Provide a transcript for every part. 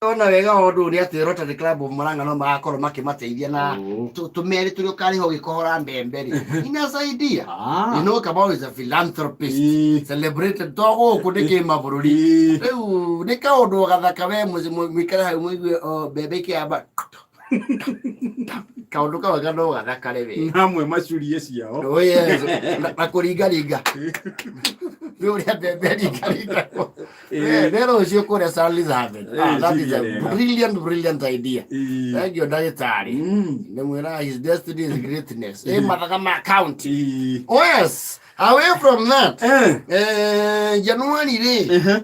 Ona wega wa ũndũ ũrĩa atĩ Rotary Club of Murang'a no magakorwo makĩmateithia na tũmerĩ tũrĩa ũkarĩha ũgĩkohora mbembe rĩ inasaidia. You know, Kamau is a philanthropist celebrated to gũkũ nĩ kĩmabũrũri. Rĩu nĩ kaũndũ gathaka we mũikare hau mũigue o, mbembe ikĩamba kaũndũ kau ga no gathakare we. Namwe macurie ciao. Oh yes, na kũringaringa nĩ ũrĩa mbembe ringaringagwo. Nĩ rũciũ kũrĩa Stanley's Haven. Ah, that is a brilliant, brilliant idea. Thank you, ndagĩtarĩ. Nĩ mwĩra his destiny is greatness. Ĩ mathaga ma county. Oh yes, away from that. January rĩ,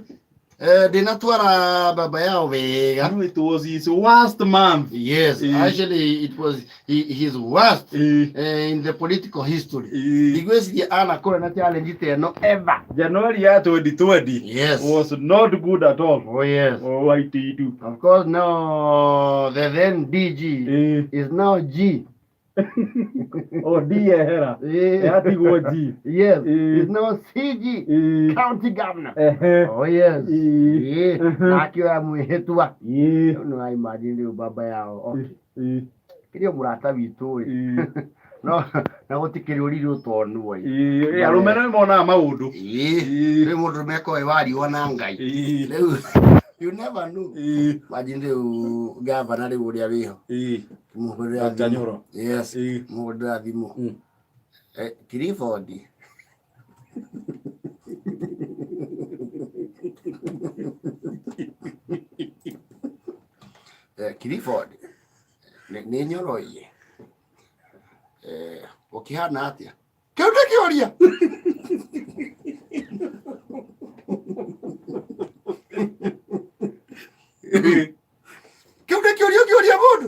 ndinatwara baba yao wega. No, it was his worst month. Yes, actually it was his worst in the political history. Ndigwĩciria anakorwo na challenge ta ĩno ever. January ya 2020 was not good at all. Oh yes. Oh, I do. Of course, now the then DG is now G. Oh, D ehera. Yatigwo G. Yes, is now CG, County Governor. Oh yes. Akĩoya mwĩhĩtwa. Rĩu nĩ wa imagine rĩu baba yao. Okay. Kĩrĩ o mũrata witũ ĩ. No na gũtikĩrĩ ũriri ũtonwo ĩ. Arũme nĩ monaga maũndũ. Rĩu mũndũ mekoĩ wariũa na Ngai. Rĩu you never know. Imagine rĩu gavana rĩu ũrĩa wĩho. Mũhũrĩra Dr. thimũ. Nyoro. Yes. Mũhũrĩra thimũ. Clifford. Clifford. Nĩ nyoroiye. Ũkĩhana atĩa? Kĩu nĩ kĩũria. Kĩu nĩ kĩũria ũkĩũria mũndũ.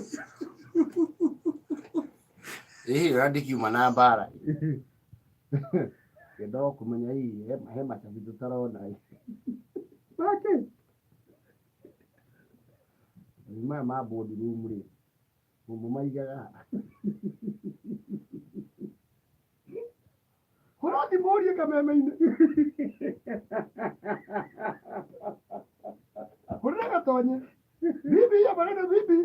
Ĩĩ ũrĩa ndĩkiuma na mbara. Ngĩendaga kũmenya hihi he macabi tũtarona. Make. Maya ma board room rĩ, mũmaigaga ha? Hũra thimũ ũrie kameme-inĩ. Hũrĩra gatonye. Bibi hiyo maneno bibi.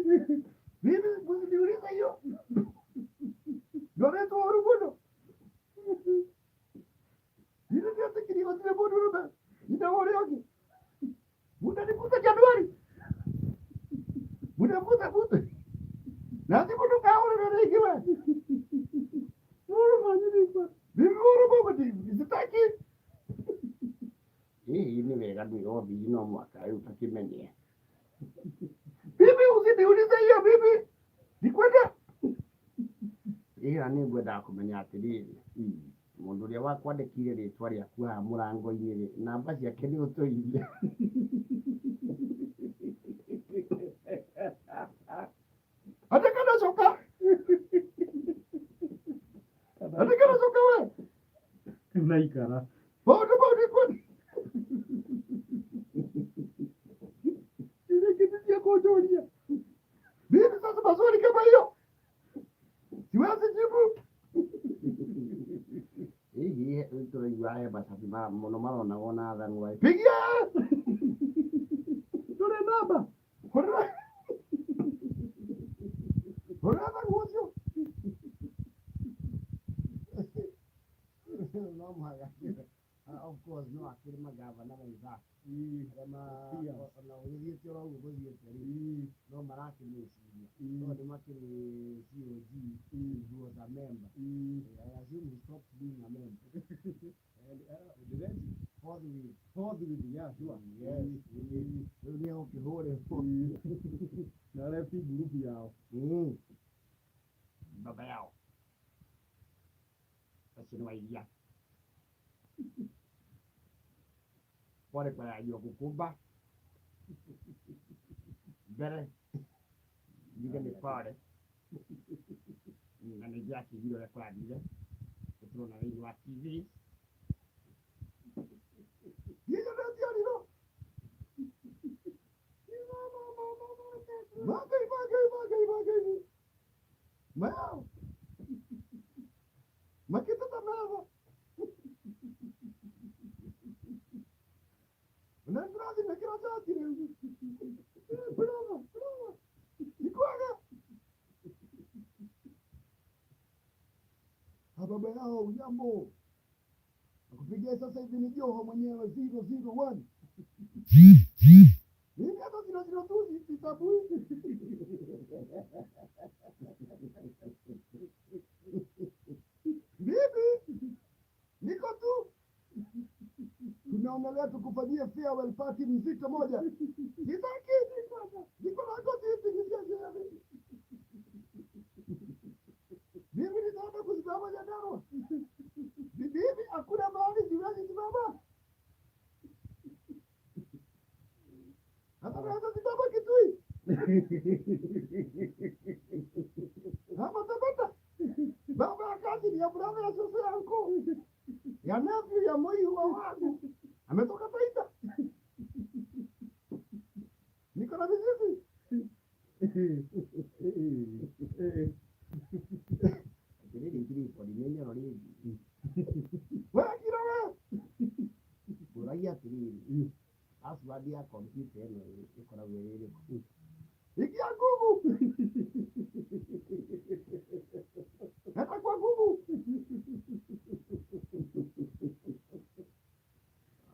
Bibi msiniulize hiyo. Ndoretwo ũru mũno. Bibi ndietĩkirie gũtirĩ mũndũ ũrũme. Nyina wa ũrĩa ũngĩ. Mutanifuta Januari. Mutafuta futa. Na thimũ ndũkahũrĩre rĩngĩ we. Ũru manyi Bibi ũru mũno sitaki. Hihi nĩ wega ndwĩrothi no mwaka rĩu takĩmenye. Bibi usiniulize hiyo bibi. Ndikwenda. Ĩyo nĩ ngwendaga kũmenya atĩrĩrĩ, mũndũ ũrĩa wakwandĩkire rĩtwa rĩaku haha mũrango-inĩ rĩ, namba ciake nĩ ũtũirie. Andĩka na coka. Andĩka na coka we. Naikara. Maũndũ mau nĩ kwenda. Kĩrĩa kĩndĩ kũnjũria. Mimi sasa maswali kama hiyo siwezi jibu. Hihi tũraigua he macabi mũno maronagwo na thang'wa. Pigia! Tũrĩ namba. Hũrĩra. Hũrĩra thang'wa ũcio. No mũhaka. Of course no akĩrĩ magavana wenzake arĩa ona gũgĩthiĩte oro ũguo gũthiĩte rĩ, no marakĩmwĩciria no nĩ makĩrĩ COG, he was a member. I assume he stopped being a member. And forthwith. Forthwith, yeah, sure. Yes. Rĩu nĩ egũkĩhũrĩrwo. Na left group yao. Baba yao acio nĩ wairia pole kwa yaliyokukumba mbere njuge nĩ pole na nĩ ndĩrakĩiguire ũrĩa kũrathire tũrona thĩinĩ wa TV. Hiyo ndio Magai, magai, magai, magai. Mao. Makĩteta metha. Na ndĩrathiĩ mekĩra njati rĩu. Nyumba yao ujambo. Nakupigia sasa hivi ni Joho mwenyewe 001. Mimi hata 002 sitambui. Vipi? Niko tu. Tunaonelea tukufanyie farewell party mzito moja. Sitaki. Niko na goti hivi. Mimi nitaenda kusimama Nyandarua. Mimi hakuna mahali siwezi simama. Hata naweza simama Kitui. Hapa Tabata. Baba ya kazi ni ya brother ya shosho yangu. Ya nephew ya moi wa wangu. Ametoka Taita. Niko na mizizi. Atĩrĩrĩ ngiribodi nĩ nyoro rĩngĩ. Wewe kira wewe. Ngũragia atĩrĩrĩ, password ya kompyuta ĩno ĩkoragwo ĩrĩ ĩrĩkũ? Ingia Google. Hata kwa Google.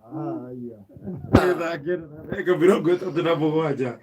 Haya. Thaa kenda na ndagĩka 37.